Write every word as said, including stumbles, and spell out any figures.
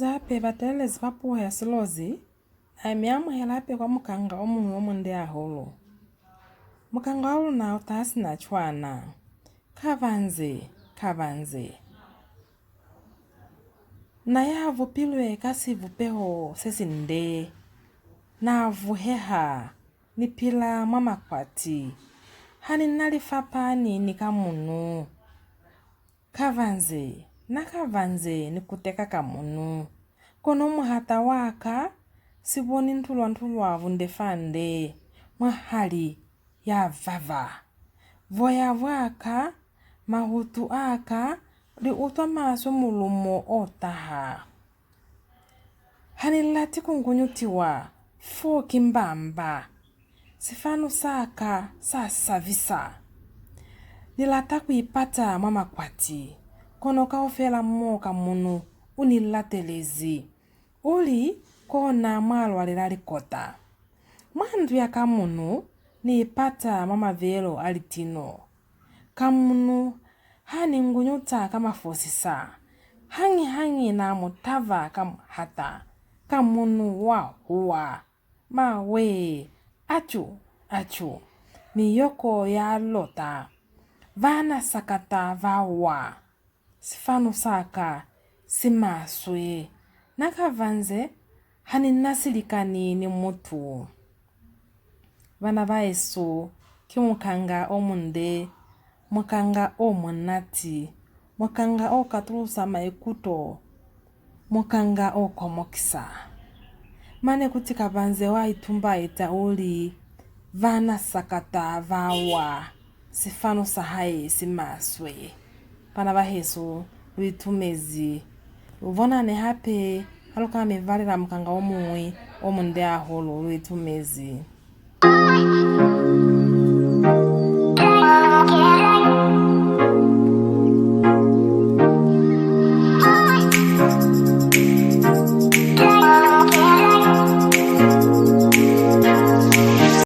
Hape batalelezi ba puo ya Silozi, a mi amuhela hape kwa mukanga o muñwi o munde hahulu. Mukanga wa luna u taha sina cwana. Kabanze, kabanze. Na ya vupilwe ka sivupeho se sinde, na vuheha, ni pila mwa makwati. Ha ni na lifapani ni Kamunu. Kabanze, na kabanze ni kuteka Kamunu. Kono muhata wa ka, siboni ntulwa-ntulwa bunde fande, mwahali ya vava. Boya bwa ka, mahutu a ka, li utwa maswe mulumo o taha. Ha ni lati ku ngunyutiwa, fo ki mbamba. Sifanu sa ka sa sabisa. Ni lata ku ipata mwa makwati, kono kaufela mo Kamunu u ni latelezi. U li, kona mwa lwalela likota. Mwa ndu ya Kamunu, ni ipata mwa mavelo a litino. Kamunu ha ni ngunyuta ka mafosisa, hañi-hañi na mu taba ka muhata. Kamunu wa huwa. Mawe! Acu! Acu! Miyoko ya lota. Bana sakata ba wa. Sifanu sa ka si maswe. Na kabanze, ha ni na silikani ni mutu. Bana bahesu, ki mukanga o munde, mukanga o munati, mukanga o katulusa maikuto, mukanga o komokisa. Mane kuti kabanze wa itumbaeta u li, bana sakata ba wa, sifanu sa hae si maswe. Bana bahesu, lu itumezi. Lu bonane hape ha lu ka mi balela mukanga o muñwi o munde hahulu. Lu itumezi.